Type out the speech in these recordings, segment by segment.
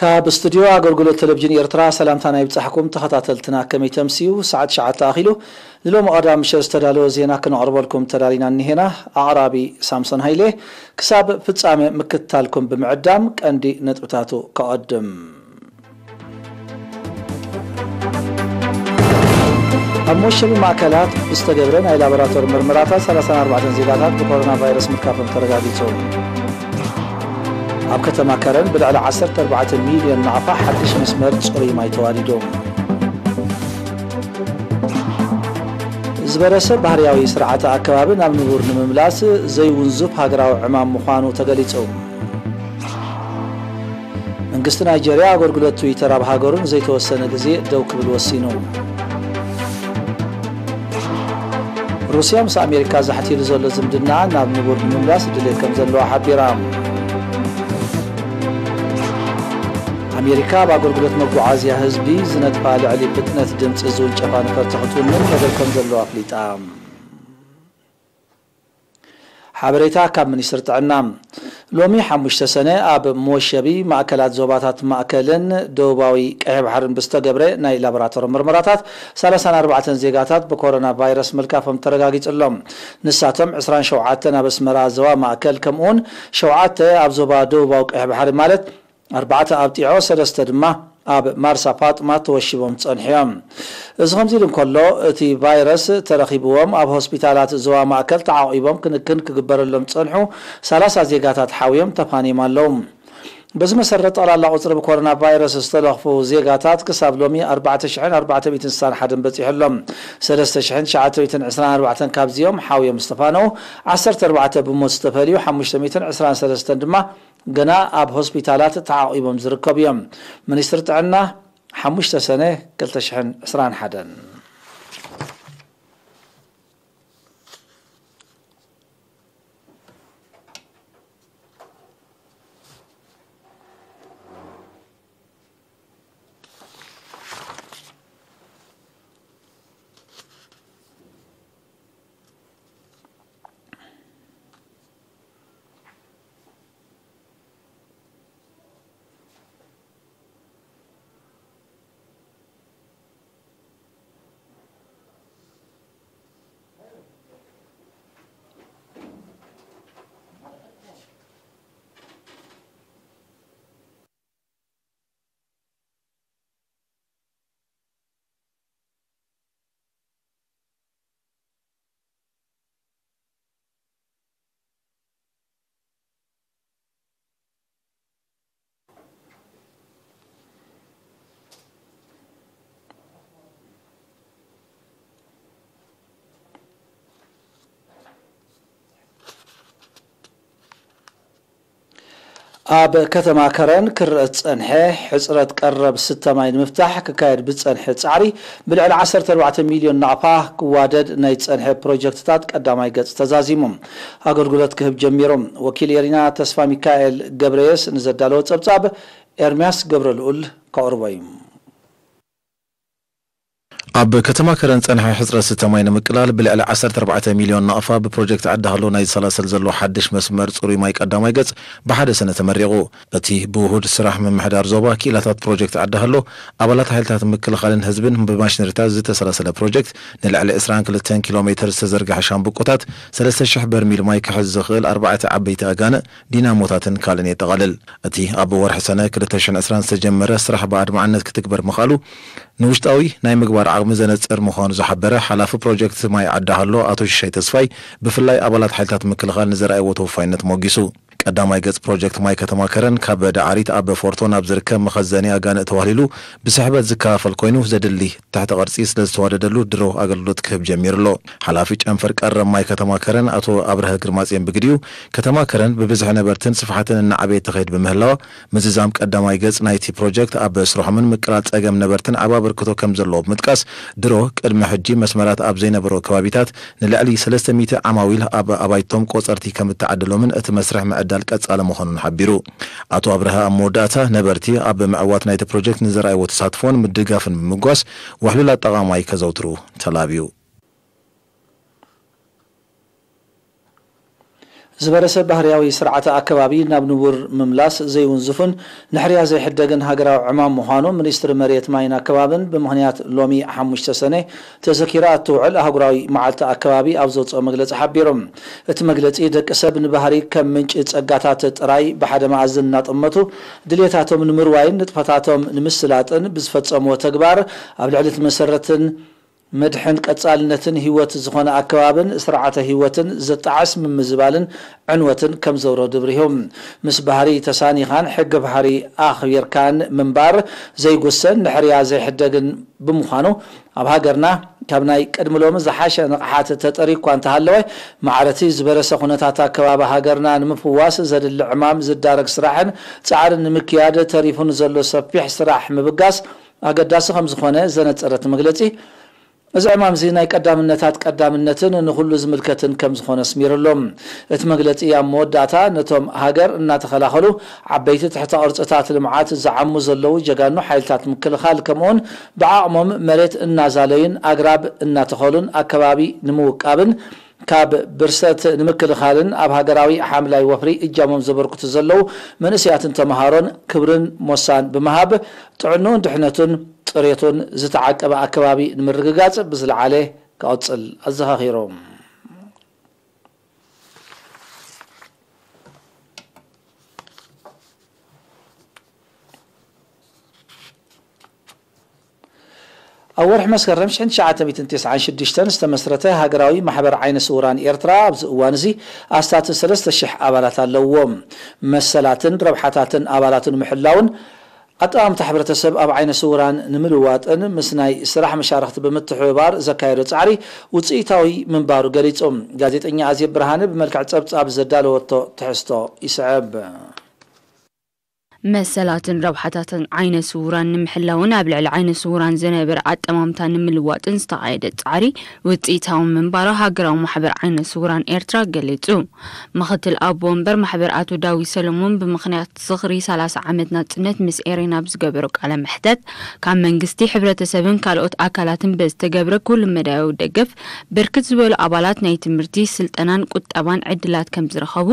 ኣብ ስቱድዮ ኣገልግሎት ቴሌቪዥን ኤርትራ ሰላምታና ይብጻሕኩም ተኸታተልትና፣ ከመይ ተምስዩ? ሰዓት ትሽዓተ ኣኺሉ። ንሎሚ ቀዳም ምሸት ዝተዳለወ ዜና ክነቕርበልኩም ተዳሊና እኒሄና። ኣቕራቢ ሳምሶን ሃይሌ። ክሳብ ፍጻሜ ምክትታልኩም ብምዕዳም ቀንዲ ነጥብታቱ ከቐድም። ኣብ መወሸቢ ማእከላት ብዝተገብረ ናይ ላቦራቶሪ ምርመራታት ሰላሳን ኣርባዕተን ዜጋታት ብኮሮና ቫይረስ ምልካፎም ተረጋጊጹ። ኣብ ከተማ ከረን ብልዕሊ ዓሰርተ ኣርባዕተ ሚልዮን ናቕፋ ሓድሽ መስመር ጽሩይ ማይ ተዋዲዱ። ዝበረሰ ባህርያዊ ስርዓተ ኣከባቢ ናብ ንቡር ንምምላስ ዘይውንዙፍ ሃገራዊ ዕማም ምዃኑ ተገሊጹ። መንግስቲ ናይጀርያ ኣገልግሎት ትዊተር ኣብ ሃገሩ ንዘይተወሰነ ግዜ ደው ክብል ወሲኑ። ሩስያ ምስ ኣሜሪካ ዛሕቲሉ ዘሎ ዝምድና ናብ ንቡር ንምምላስ ድሌት ከም ዘለዋ ሓቢራ። ኣሜሪካ ኣብ ኣገልግሎት መጓዓዝያ ህዝቢ ዝነጥፋ ልዕሊ ፍጥነት ድምፂ ዝውንጨፋ ነፈርቲ ክትውንን መደብ ከም ዘለዋ ኣፍሊጣ። ሓበሬታ ካብ ሚኒስትሪ ጥዕና። ሎሚ ሓሙሽተ ሰነ ኣብ መወሸቢ ማእከላት ዞባታት ማእከልን ደቡባዊ ቀይሕ ባሕርን ብዝተገብረ ናይ ላቦራቶሪ ምርመራታት ሰላሳን ኣርባዕተን ዜጋታት ብኮሮና ቫይረስ ምልካፎም ተረጋጊጹ ኣሎ። ንሳቶም ዕስራን ሸውዓተን ኣብ ኣስመራ ዞባ ማእከል፣ ከምኡውን ሸውዓተ ኣብ ዞባ ደቡባዊ ቀይሕ ባሕሪ፣ ማለት ኣርባዕተ ኣብ ጢዖ፣ ሰለስተ ድማ ኣብ ማርሳ ፋጥማ ተወሺቦም ዝጸንሑ እዮም። እዚ ከምዚ ኢሉ እንከሎ፣ እቲ ቫይረስ ተረኺብዎም ኣብ ሆስፒታላት ዞባ ማእከል ተዓቒቦም ክንክን ክግበረሎም ዝጸንሑ ሰላሳ ዜጋታት ሓውዮም ተፋንዮም ኣለዉ። በዚ መሰረት፣ ጠቕላላ ቁጽሪ ብኮሮና ቫይረስ ዝተለኽፉ ዜጋታት ክሳብ ሎሚ ኣርባዕተ ሽሕን ኣርባዕተ ሚእትን ስሳን ሓደን በጺሑ ኣሎ። ሰለስተ ሽሕን ትሽዓተ ሚእትን ዕስራን ኣርባዕተን ካብዚኦም ሓውዮም ዝተፋነዉ፣ ዓሰርተ ኣርባዕተ ብሞት ዝተፈልዩ፣ ሓሙሽተ ሚእትን ዕስራን ሰለስተን ድማ ገና ኣብ ሆስፒታላት ተዓቒቦም ዝርከቡ እዮም። ሚኒስትሪ ጥዕና፣ ሓሙሽተ ሰነ ክልተ ሽሕን ዕስራን ሓደን። ኣብ ከተማ ከረን ክረአ ዝጸንሐ ሕጽረት ቀረብ ስተ ማይ ንምፍታሕ ክካየድ ብዝጸንሐ ጻዕሪ፣ ብልዕሊ ዓሰርተ ኣርባዕተ ሚልዮን ናቕፋ ክዋደድ ናይ ዝጸንሐ ፕሮጀክትታት ቀዳማይ ገጽ ተዛዚሙ ኣገልግሎት ክህብ ጀሚሩ። ወኪል ኤሪና ተስፋ ሚካኤል ገብረየስ ንዘዳለዎ ጸብጻብ፣ ኤርምያስ ገብረልኡል ከቕርቦ እዩ። ኣብ ከተማ ከረን ዝጸንሐ ሕጽረት ስተ ማይ ንምቅላል፣ ብልዕሊ ዓሰርተ ኣርባዕተ ሚልዮን ናቕፋ ብፕሮጀክት ዓዲ ሃሎ ናይ ዝሰላሰል ዘሎ ሓድሽ መስመር ጽሩይ ማይ ቀዳማይ ገጽ ብሓደ ሰነ ተመሪቑ። እቲ ብውሁድ ስራሕ ምምሕዳር ዞባ፣ ክኢላታት ፕሮጀክት ዓዲ ሃሎ፣ ኣባላት ሓይልታት ምክልኻልን ህዝብን ብማሽነሪታት ዝተሰላሰለ ፕሮጀክት፣ ንልዕሊ ዕስራን ክልተን ኪሎ ሜተር ዝተዘርግሐ ሻምብቆታት፣ ሰለስተ ሽሕ በርሚል ማይ ክሕዝ ዝኽእል ኣርባዕተ ዓበይቲ ኣጋንእ፣ ዲናሞታትን ካልእን የጠቓልል። እቲ ኣብ ወርሒ ሰነ ክልተ ሽሕን ዕስራን ዝተጀመረ ስራሕ ብኣድማዕነት ክትግበር ምኽኣሉ፣ ንውሽጣዊ ናይ ምግባር ዓቕሚ ዘነጽር ምዃኑ ዝሓበረ ሓላፊ ፕሮጀክት ማይ ዓዲ ሃሎ ኣቶ ሽሻይ ተስፋይ፣ ብፍላይ ኣባላት ሓይልታት ምክልኻል ንዘርኣይዎ ተወፋይነት ሞጊሱ። ቀዳማይ ገጽ ፕሮጀክት ማይ ከተማ ከረን፣ ካብ ዳዕሪት ኣብ ፎርቶ ናብ ዝርከብ መኸዘኒ ኣጋንእ ተዋህሊሉ ብስሕበት ዝከፋፈል ኮይኑ፣ ዘድሊ ትሕተ ቅርጺ ስለ ዝተዋደደሉ፣ ድሮ ኣገልግሎት ክህብ ጀሚሩ ኣሎ። ሓላፊ ጨንፈር ቀረብ ማይ ከተማ ከረን ኣቶ ኣብርሀ ግርማጽዮን ብግዲኡ፣ ከተማ ከረን ብብዝሒ ነበርትን ስፍሓትን እናዓበየት ትኸይድ ብምህላዋ፣ ምዝዛም ቀዳማይ ገጽ ናይቲ ፕሮጀክት ኣብ ስርሖምን ምቅላል ጸገም ነበርትን ዓቢ ኣበርክቶ ከም ዘለዎ ብምጥቃስ፣ ድሮ ቅድሚ ሕጂ መስመራት ኣብ ዘይነበሮ ከባቢታት ንልዕሊ ሰለስተ ሚእቲ ዓማዊል ኣብ ኣባይቶም ቆጸርቲ ከም እተዓደሎምን እቲ መስርሕ ምዕዳል ቀጻሊ ምዃኑን ሓቢሩ። ኣቶ ኣብርሃ ኣብ መወዳእታ፣ ነበርቲ ኣብ ምዕዋት ናይቲ ፕሮጀክት ንዘርኣይዎ ተሳትፎን ምድጋፍን ብምምጓስ፣ ውሕሉል ኣጠቓቕማ ከዘውትሩ ተላብዩ። ዝበረሰ ባህርያዊ ስርዓተ ኣከባቢ ናብ ንቡር ምምላስ ዘይውንዝፉን ንሕርያ ዘይሕደግን ሃገራዊ ዕማም ምዃኑ ሚኒስትሪ መሬት ማይን ኣከባብን ብምኽንያት ሎሚ ሓሙሽተ ሰነ ተዘኪራ እትውዕል ኣህጉራዊ መዓልቲ ኣከባቢ ኣብ ዘውፅኦ መግለፂ ሓቢሩ። እቲ መግለፂ ደቂ ሰብ ንባህሪ ከም ምንጪ ፀጋታት ጥራይ ብሓደ መኣዝን እናጠመቱ ድሌታቶም ንምርዋይን ንጥፈታቶም ንምስላጥን ብዝፈፀምዎ ተግባር ኣብ ልዕሊ እቲ መሰረትን መድሕን ቀጻልነትን ህይወት ዝኾነ ኣከባብን ስርዓተ ህይወትን ዘጣዕስ ምምዝባልን ዕንወትን ከም ዘውረዱ ኣብሪሁ። ምስ ባህሪ ተሳኒኻን ሕጊ ባህሪ ኣኽቢርካን ምንባር ዘይጉሰን ንሕርያ ዘይሕደግን ብምዃኑ ኣብ ሃገርና ካብ ናይ ቅድሚ ሎሚ ዝሓሸ ንቕሓት ተጠሪ እኳ እንተሃለወ ማዕረቲ ዝበረሰ ኩነታት ኣከባቢ ሃገርና ንምፍዋስ ዘድሊ ዕማም ዝዳረግ ስራሕን ጻዕርን ንምክያድ ተሪፉ ንዘሎ ሰፊሕ ስራሕ ምብጋስ ኣገዳሲ ከም ዝኾነ ዘነጸረ እቲ መግለጺ፣ እዚ ዕማም እዚ ናይ ቀዳምነታት ቀዳምነትን ንኹሉ ዝምልከትን ከም ዝኾነ ኣስሚሩ ኣሎ። እቲ መግለጺ ኣብ መወዳእታ ነቶም ሃገር እናተኸላኸሉ ዓበይቲ ትሕተ ቅርጽታት ልምዓት ዝዓሙ ዘለዉ ጀጋኑ ሓይልታት ምክልኻል ከምኡውን ብዓቕሞም መሬት እናዛለዩን ኣግራብ እናተኸሉን ኣከባቢ ንምውቃብን ካብ ብርሰት ንምክልኻልን ኣብ ሃገራዊ ሓምላይ ወፍሪ እጃሞም ዘበርክቱ ዘለዉ መንእሰያትን ተምሃሮን ክብርን ሞሳን ብምሃብ ጥዕንኡን ድሕነቱን ጽሬቱን ዝተዓቀበ ኣከባቢ ንምርግጋጽ ብዝለዓለ ክቕጽል ኣዘኻኺሩ። ኣብ ወርሒ መስከረም ሽሕን ትሽዓተ ሚእትን ተስዓን ሽዱሽተን ዝተመስረተ ሃገራዊ ማሕበር ዓይነ ስውራን ኤርትራ ኣብዚ እዋን እዚ ኣስታት ሰለስተ ሽሕ ኣባላት ኣለውዎ። መሰላትን ረብሓታትን ኣባላቱ ንምሕላውን ኣጠማምታ ሕብረተሰብ ኣብ ዓይነ ስውራን ንምልዋጥን ምስ ናይ ስራሕ መሻርኽቲ ብምትሕብባር ዘካየዶ ጻዕሪ ውጽኢታዊ ምንባሩ ገሊጹ። ጋዜጠኛ ኣዜብ ብርሃነ ብመልክዕ ጸብጻብ ዘዳለወቶ ትሕዝቶ ይስዕብ። መሰላትን ረብሓታትን ዓይነ ስውራን ንምሕላውን ኣብ ልዕሊ ዓይነ ስውራን ዝነበረ ኣጠማምታ ንምልዋጥን ዝተኻየደ ጻዕሪ ውጽኢታዊ ምንባሩ ሃገራዊ ማሕበር ዓይነ ስውራን ኤርትራ ገሊጹ። ምኽትል ኣቦ ወንበር ማሕበር ኣቶ ዳዊት ሰለሞን ብምኽንያት ዝኽሪ ሰላሳ ዓመት ናጽነት ምስ ኤሬና ኣብ ዝገበሮ ቃለ መሕተት፣ ካብ መንግስቲ፣ ሕብረተሰብን ካልኦት ኣካላትን በዝተገብረ ኩሉ መዳያዊ ደገፍ ብርክት ዝበሉ ኣባላት ናይ ትምህርቲ፣ ስልጠናን ቁጠባን ዕድላት ከም ዝረኸቡ፣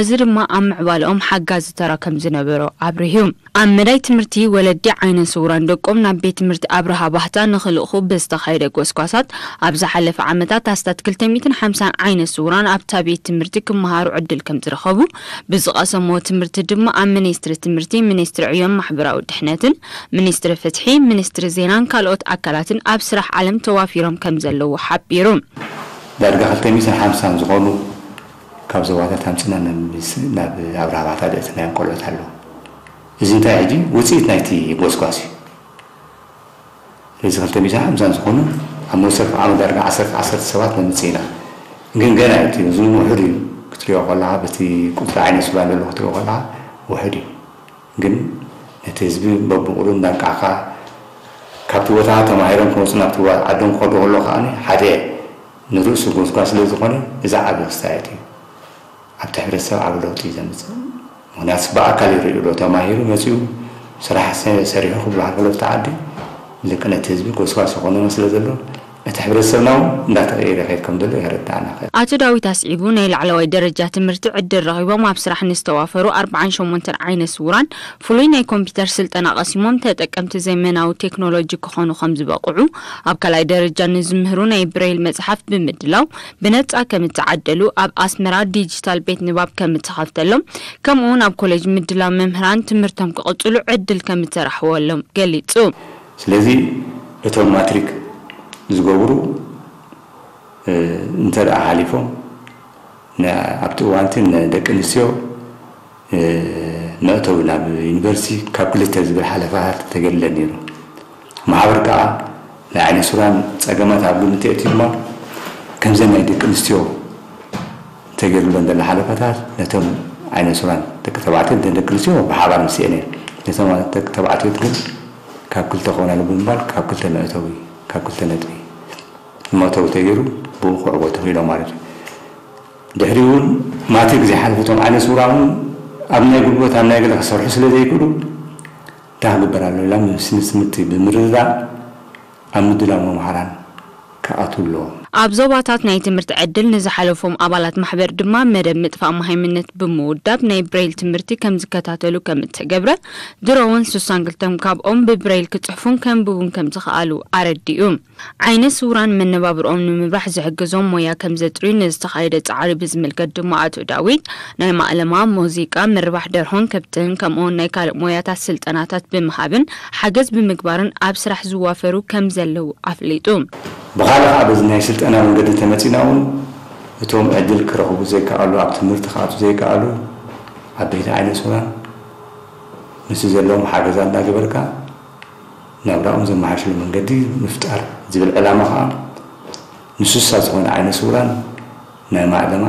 እዚ ድማ ኣብ ምዕባለኦም ሓጋዚ ተራ ከም ዝነበሮ ኣብሪሁ። ኣብ መዳይ ትምህርቲ፣ ወለዲ ዓይነ ስውራን ደቆም ናብ ቤት ትምህርቲ ኣብርሃ ባህታ ንኽልእኹ ብዝተኻየደ ጎስጓሳት፣ ኣብ ዝሓለፈ ዓመታት ኣስታት ክልተ ሚእትን ሓምሳን ዓይነ ስውራን ኣብታ ቤት ትምህርቲ ክመሃሩ ዕድል ከም ዝረኸቡ፣ ብዝቐሰምዎ ትምህርቲ ድማ ኣብ ሚኒስትሪ ትምህርቲ፣ ሚኒስትሪ ዕዮን ማሕበራዊ ድሕነትን፣ ሚኒስትሪ ፍትሒ፣ ሚኒስትሪ ዜናን ካልኦት ኣካላትን ኣብ ስራሕ ዓለም ተዋፊሮም ከም ዘለዉ ሓቢሩ። ዳርጋ ክልተ ሚእትን ሓምሳን ዝኾኑ ካብ ዞባታት ኣምፅና ናብ ሚኒስ-፣ ናብ ኣብርሃ ባህታ ዘእተናዮም ቆልዑት ኣለዉ። እዚ እንታይ ሕጂ ውፅኢት ናይቲ ጎስጓስ እዩ። ስለዚ ክልተ ሚእትን ሓምሳን ዝኾኑ ኣብ መወሰኺ ዓመት ዳርጋ ዓሰርተ፣ ዓሰርተ ሰባት ነምፅእ ኢና። ግን ገና እዩ፣ እቲ ብዙ ውሑድ እዩ። ክትሪኦ ከለኻ፣ በቲ ቁፅሪ ዓይነ ስውራን ዘሎ ክትሪኦ ከለኻ ውሑድ እዩ። ግን ነቲ ህዝቢ በብቑሩ እንዳንቃዕካ፣ ካብቲ ቦታ ተማሂሮም ክመፁ ናብቲ ዋ-፣ ዓዶም ክኸዱ ከሎ ከኣ ሓደ ንርእሱ ጎስጓስ ስለ ዝኾነ፣ እዚ ዓቢ ክስታየት እዩ። ኣብቲ ሕብረተሰብ ዓቢ ለውጢ እዩ ዘምጽእ። ምኽንያቱ ብኣካል ይርእዩ ዶ፣ ተማሂሩ መጺኡ ስራሕ ሰ-፣ ሰሪሑ ክብሎ ከሎ ኣብቲ ዓዲ፣ ልክ ነቲ ህዝቢ ጎስጓስ ይኾነና ስለ ዘሎ፣ እቲ ሕብረተሰብና እውን እንዳተቐየረ ይኸይድ ከም ዘሎ የረድኣና ይኽእል። ኣቶ ዳዊት ኣስዒቡ፣ ናይ ላዕለዋይ ደረጃ ትምህርቲ ዕድል ረኺቦም ኣብ ስራሕ ንዝተዋፈሩ ኣርብዓን ሸሞንተን ዓይነ ስውራን ፍሉይ ናይ ኮምፒውተር ስልጠና ቀሲሞም ተጠቀምቲ ዘመናዊ ቴክኖሎጂ ክኾኑ ከም ዝበቕዑ፣ ኣብ ካልኣይ ደረጃ ንዝምህሩ ናይ ብሬል መጽሓፍ ብምድላው ብነጻ ከም እተዓደሉ፣ ኣብ ኣስመራ ዲጂታል ቤት ንባብ ከም እተኸፍተሎም፣ ከምኡውን ኣብ ኮሌጅ ምድላው መምህራን ትምህርቶም ክቕጽሉ ዕድል ከም እተራሕወሎም ገሊጹ። ስለዚ እቶም ማትሪክ ዝገብሩ፣ እ፣ እንተ ደኣ ሓሊፎም፣ ን-፣ ኣብቲ እዋንቲ ንደቂ ኣንስትዮ፣ እ፣ መእተዊ ናብ ዩኒቨርሲቲ ካብ ክልተ ዝብል ሓለፋታት ተገይሩለን ነይሩ። ማሕበር ከኣ ናይ ዓይነ ስውራን ጸገማት ኣብ ግምት የእትዩ ድማ፣ ከምዘን ናይ ደቂ ኣንስትዮ ተገይሩለን ዘላ ሓለፋታት ነቶም ዓይነ ስውራን ደቂ ተባዕትዮ፣ ነተን ደቂ ኣንስትዮ ብሓባር ምስኤን እየን። ነቶም ደቂ ተባዕትዮ ግን ካብ ክልተ ክኾና ብምባል ካብ ክልተ መእተዊ፣ ካብ ክልተ ነጥቢ መእተዊ ተገይሩ ብኡ ክዕወቱ ክኢሎም ማለት እዩ። ድሕሪኡ እውን ማትሪክ ዘይሓለፉ እቶም ዓይነ ስውራን እውን ኣብ ናይ ጉልበት ኣብ ናይ ገለ ክሰርሑ ስለ ዘይክእሉ እንታይ ክግበር ኣሎ ኢላ ምስ ትምህርቲ ብምርድዳእ ኣብ ምድላው መምሃራን ክኣትዉ ኣለዎም። ኣብ ዞባታት ናይ ትምህርቲ ዕድል ንዝሓለፎም ኣባላት ማሕበር ድማ መደብ ምጥፋእ መሃይምነት ብምውዳብ ናይ ብሬል ትምህርቲ ከም ዝከታተሉ ከም እተገብረ፣ ድሮ እውን ስሳን ክልተን ካብኦም ብብሬል ክጽሕፉን ከንብቡን ከም ዝኸኣሉ ኣረዲኡ። ዓይነ ስውራን መነባብርኦም ንምምራሕ ዝሕግዞም ሞያ ከም ዘጥርዩ ንዝተኻየደ ጻዕሪ ብዝምልከት ድማ ኣቶ ዳዊት፣ ናይ ማእለማ፣ ሙዚቃ፣ ምርባሕ ደርሆን ከብትን ከምኡውን ናይ ካልእ ሞያታት ስልጠናታት ብምሃብን ሓገዝ ብምግባርን ኣብ ስራሕ ዝዋፈሩ ከም ዘለዉ ኣፍሊጡ። ብኻልእ ከዓ በዚ ናይ ስልጠና መንገዲ ተመፂና እውን እቶም ዕድል ክረኽቡ ዘይከኣሉ፣ ኣብ ትምህርቲ ክኣቱ ዘይከኣሉ ዓበይቲ ዓይነ ስውራን ምስቲ ዘለዎም ሓገዛ እንዳገበርካ ናብራኦም ዘመሓሽሉ መንገዲ ምፍጣር ዝብል ዕላማ ከዓ ንስሳ ዝኾነ ዓይነ ስውራን ናይ ማዕለማ፣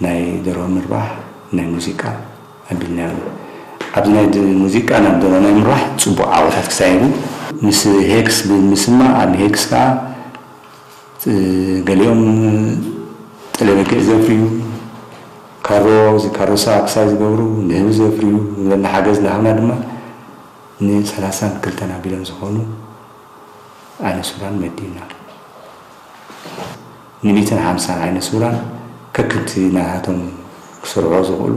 ናይ ደርሆ ምርባሕ፣ ናይ ሙዚቃ ኣቢልናዮ። ኣብዚ ናይ ድ- ሙዚቃ ናብ ደርሆ ናይ ምርባሕ ፅቡቕ ዓወታት ክሳየዱ ምስ ሄክስ ብምስማዕ ኣብ ሄክስ ከዓ እ፣ ገሊኦም ጠለበጊዕ ዘፍርዩ፣ ካሮ፣ እዚ ካሮሳ ክሳይ ዝገብሩ፣ ንህቢ ዘፍርዩ፣ ዝበልና ሓገዝ እናሃብና ድማ ንሰላሳን ክልተን ኣቢሎም ዝኾኑ ዓይነ ስውራን መዲብና። ንሚእትን ሓምሳን ዓይነ ስውራን ከክንቲ ናታቶም ክስርሑ ዝኽእሉ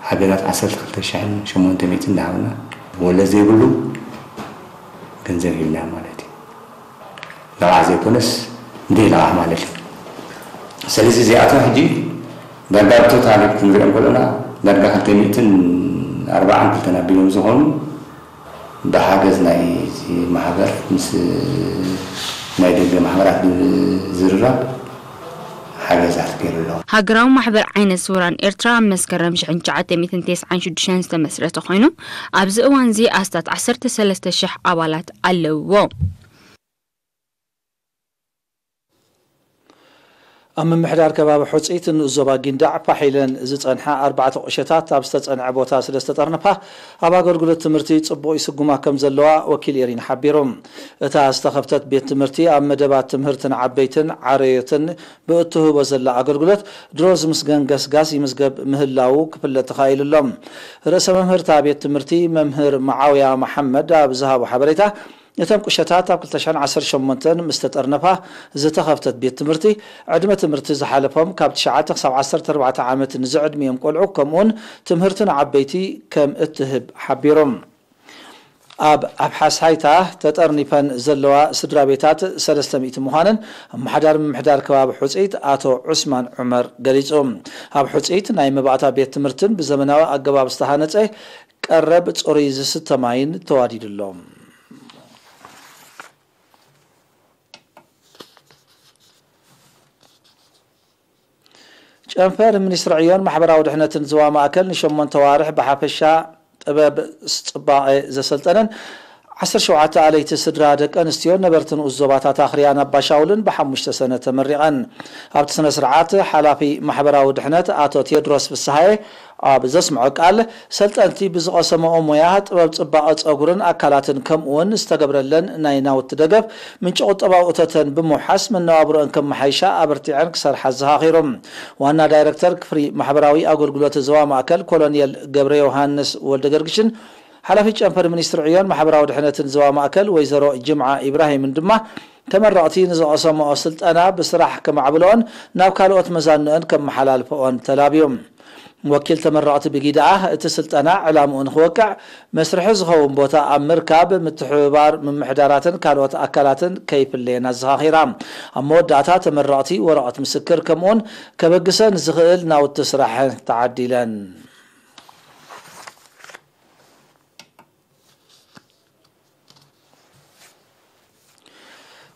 ሓገዛት ዓሰርተ ክልተ ሽሕን ሸሞንተ ሚእትን እናሃብና ወለድ ዘይብሉ ገንዘብ ሂብና ማለት እዩ። ለቓሕ ዘይኮነስ ብደይ ለቓሕ ማለት እዩ። ስለዚ እዚኣቶም ሕጂ ዳርጋ ብቶታል ክንሪኦም ከለና ዳርጋ ክልተ ሚእትን ኣርባዓን ክልተን ኣቢሎም ዝኾኑ ብሓገዝ ናይ እዚ ማሕበር ምስ ናይ ደገ ማሕበራት ብዝርራብ ሓገዛት ገይሩ ኣሎ። ሃገራዊ ማሕበር ዓይነ ስውራን ኤርትራ ኣብ መስከረም ሽሕን ትሽዓተ ሚእትን ተስዓን ሽዱሽተን ዝተመስረተ ኮይኑ ኣብዚ እዋን እዚ ኣስታት ዓሰርተ ሰለስተ ሽሕ ኣባላት ኣለውዎ። ኣብ ምምሕዳር ከባቢ ሑፂት ንኡስ ዞባ ጊንዳዕ ፋሕ ኢለን ዝፀንሓ ኣርባዕተ ቁሸታት ኣብ ዝተፀንዐ ቦታ ስለ ዝተጠርነፋ ኣብ ኣገልግሎት ትምህርቲ ፅቡቕ ይስጉማ ከም ዘለዋ ወኪል ኤሪና ሓቢሩ። እታ ዝተኸፍተት ቤት ትምህርቲ ኣብ መደባት ትምህርቲ ንዓበይትን ዓረዮትን ብእትህቦ ዘላ ኣገልግሎት ድሮዝ ምስ ገንገስጋስ ይምዝገብ ምህላዉ ክፍለጥ ተኻኢሉ ኣሎ። ርእሰ መምህርታ ቤት ትምህርቲ መምህር መዓውያ መሓመድ ኣብ ዝሃቦ ሓበሬታ እተን ቁሸታት ኣብ ክልተ ሽሕን ዓሰርተ ሸሞንተን ምስ ተጠርነፋ ዝተኸፍተት ቤት ትምህርቲ ዕድመ ትምህርቲ ዝሓለፎም ካብ ትሽዓተ ክሳብ ዓሰርተ ኣርባዕተ ዓመት ንዝዕድሚኦም ቆልዑ ከምኡውን ትምህርቲ ንዓበይቲ ከም እትህብ ሓቢሮም። ኣብ ኣብ ሓስሓይታ ተጠርኒፈን ዘለዋ ስድራ ቤታት ሰለስተ ሚእቲ ምዃነን ኣመሓዳሪ ምምሕዳር ከባቢ ሑፅኢት ኣቶ ዑስማን ዑመር ገሊፁ። ኣብ ሑፅኢት ናይ መባእታ ቤት ትምህርትን ብዘመናዊ ኣገባብ ዝተሃነፀ ቀረብ ፅሩይ ዝስተ ማይን ተዋዲዱ ኣሎ። ጨንፈር ሚኒስትሪ ዕዮን ማሕበራዊ ድሕነትን ዝዋ ማእከል ንሸሞንተ ዋርሕ ብሓፈሻ ጥበብ ጽባቐ ዘሰልጠነን ዓሰርተ ሸውዓተ ኣለይቲ ስድራ ደቂ ኣንስትዮ ነበርቲ ንኡስ ዞባታት ኣኽርያን ኣባሻውልን ብሓሙሽተ ሰነ ተመሪቐን። ኣብቲ ስነ ስርዓት ሓላፊ ማሕበራዊ ድሕነት ኣቶ ቴድሮስ ፍስሃየ ኣብ ዘስምዖ ቃል፣ ሰልጠንቲ ብዝቐሰምኦ ሞያ ጥበብ ጽባቐ ጸጉርን ኣካላትን ከምኡውን ዝተገብረለን ናይ ናውቲ ደገፍ ምንጪ ቁጠባዊ እቶተን ብምውሓስ መነባብሮአን ከመሓይሻ ኣበርቲዐን ክሰርሓ ኣዘኻኺሩ። ዋና ዳይረክተር ክፍሊ ማሕበራዊ ኣገልግሎት ዞባ ማእከል ኮሎኔል ገብረ ዮሃንስ ወልደገርግሽን ሓላፊት ጨንፈር ሚኒስትሪ ዕዮን ማሕበራዊ ድሕነትን ዞባ ማእከል ወይዘሮ ጅምዓ ኢብራሂምን ድማ ተመረቕቲ ንዝቐሰምኦ ስልጠና ብስራሕ ከማዕብልኦን ናብ ካልኦት መዛንኦን ከመሓላልፍኦን ተላብዩ። ወኪል ተመረቕቲ ብጊድኣ እቲ ስልጠና ዕላምኡ ንክወቅዕ መስርሒ ዝኸውን ቦታ ኣብ ምርካብ ምትሕብባር ምምሕዳራትን ካልኦት ኣካላትን ከይፍለየን ኣዘኻኺራ። ኣብ መወዳእታ ተመረቕቲ ወረቐት ምስክር ከምኡውን ከበግሰን ዝኽእል ናውቲ ስራሕ ተዓዲለን።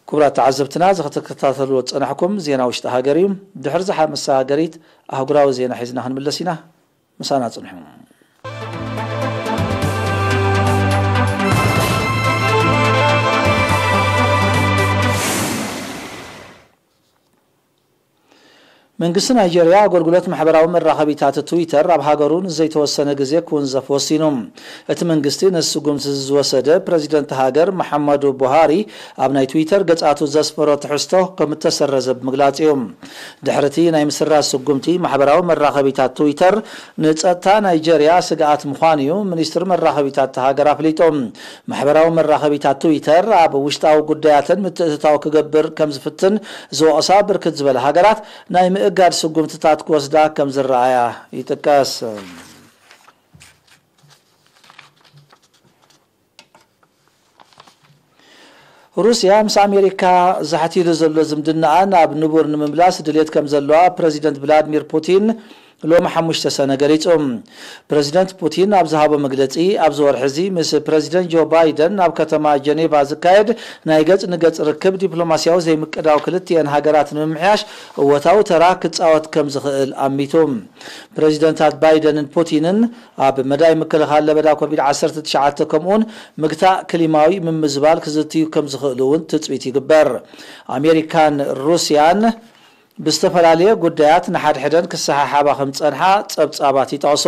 ክቡራት ተዓዘብትና፣ እዚ ክትከታተልዎ ዝጸናሕኩም ዜና ውሽጢ ሃገር እዩ። ድሕሪ ዝሓ መሰጋገሪት ኣህጉራዊ ዜና ሒዝና ክንምለስ ኢና። ምሳና ጽንሑ። መንግስቲ ናይጀርያ ኣገልግሎት ማሕበራዊ መራኸቢታት ትዊተር ኣብ ሃገሩ ንዘይተወሰነ ግዜ ክውንዘፍ ወሲኑ። እቲ መንግስቲ ነዚ ስጉምቲ ዝወሰደ ፕረዚደንት ሃገር መሓመዱ ቡሃሪ ኣብ ናይ ትዊተር ገጻቱ ዘስፈሮ ትሕዝቶ ከም እተሰረዘ ብምግላጽ እዩ። ድሕሪ እቲ ናይ ምስራዝ ስጉምቲ ማሕበራዊ መራኸቢታት ትዊተር ንጸጥታ ናይጀርያ ስግኣት ምዃኑ እዩ ሚኒስትሪ መራኸቢታት እታ ሃገር ኣፍሊጡ። ማሕበራዊ መራኸቢታት ትዊተር ኣብ ውሽጣዊ ጉዳያተን ምትእትታው ክገብር ከም ዝፍትን ዝወቕሳ ብርክት ዝበለ ሃገራት ናይ ምእጋድ ስጉምትታት ክወስዳ ከም ዝረኣያ ይጥቀስ። ሩስያ ምስ ኣሜሪካ ዛሕቲሉ ዘሎ ዝምድናኣ ናብ ንቡር ንምምላስ ድሌት ከም ዘለዋ ፕረዚደንት ቭላድሚር ፑቲን ሎሚ ሓሙሽተ ሰነ ገሊጹ። ፕረዚደንት ፑቲን ኣብ ዝሃቦ መግለጺ፣ ኣብዚ ወርሒ እዚ ምስ ፕረዚደንት ጆ ባይደን ኣብ ከተማ ጀኔቫ ዝካየድ ናይ ገጽ ንገጽ ርክብ ዲፕሎማስያዊ ዘይምቅዳው ክልቲኤን ሃገራት ንምምሕያሽ እወታዊ ተራ ክጻወት ከም ዝኽእል ኣሚቱ። ፕረዚደንታት ባይደንን ፑቲንን ኣብ መዳይ ምክልኻል ለበዳ ኮቪድ ዓሰርተ ትሽዓተ ከምኡውን ምግታእ ክሊማዊ ምምዝባል ክዝትዩ ከም ዝኽእሉ እውን ትጽቢት ይግበር። ኣሜሪካን ሩስያን ብዝተፈላለየ ጉዳያት ንሓድሕደን ክሰሓሓባ ከም ዝጸንሓ ጸብጻባት ይጠቕሱ።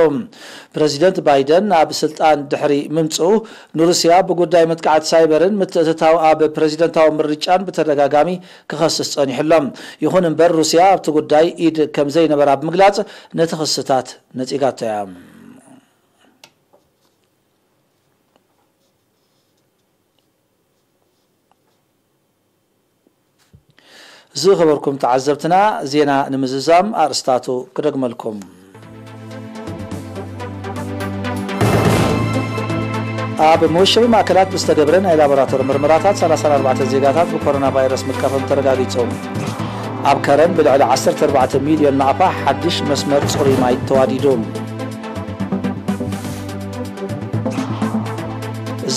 ፕረዚደንት ባይደን ናብ ስልጣን ድሕሪ ምምጽኡ፣ ንሩስያ ብጉዳይ መጥቃዕቲ ሳይበርን ምትእትታው ኣብ ፕረዚደንታዊ ምርጫን ብተደጋጋሚ ክኸስስ ጸኒሑ ኣሎ። ይኹን እምበር፣ ሩስያ ኣብቲ ጉዳይ ኢድ ከም ዘይነበራ ብምግላጽ፣ ነቲ ክስታት ነጺጋቶ እያ። ዝኸበርኩም ተዓዘብትና፣ ዜና ንምዝዛም ኣርእስታቱ ክደግመልኩም። ኣብ መወሸቢ ማእከላት ብዝተገብረ ናይ ላቦራቶሪ ምርመራታት፣ ሰላሳን ኣርባዕተን ዜጋታት ብኮሮና ቫይረስ ምትካፎም ተረጋጊጹ። ኣብ ከረን ብልዕሊ ዓሰርተ ኣርባዕተ ሚልዮን ናቕፋ ሓድሽ መስመር ጽሩይ ማይ ተዋዲዱ።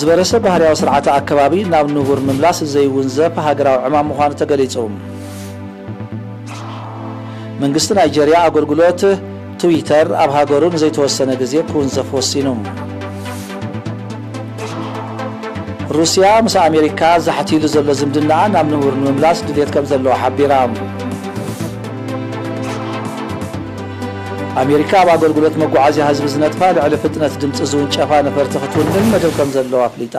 ዝበረሰ ባህርያዊ ስርዓተ ኣከባቢ ናብ ንቡር ምምላስ ዘይውንዘፍ ሃገራዊ ዕማም ምዃኑ ተገሊጹ። መንግስቲ ናይጀርያ ኣገልግሎት ትዊተር ኣብ ሃገሩ ንዘይተወሰነ ግዜ ክውንዘፍ ወሲኑ። ሩስያ ምስ ኣሜሪካ ዛሕቲሉ ዘሎ ዝምድናኣ ናብ ንቡር ንምምላስ ድሌት ከም ዘለዋ ሓቢራ። ኣሜሪካ ኣብ ኣገልግሎት መጓዓዝያ ህዝቢ ዝነጥፋ ልዕሊ ፍጥነት ድምፂ ዝውንጨፋ ነፈርቲ ክትውንን መደብ ከም ዘለዋ ኣፍሊጣ።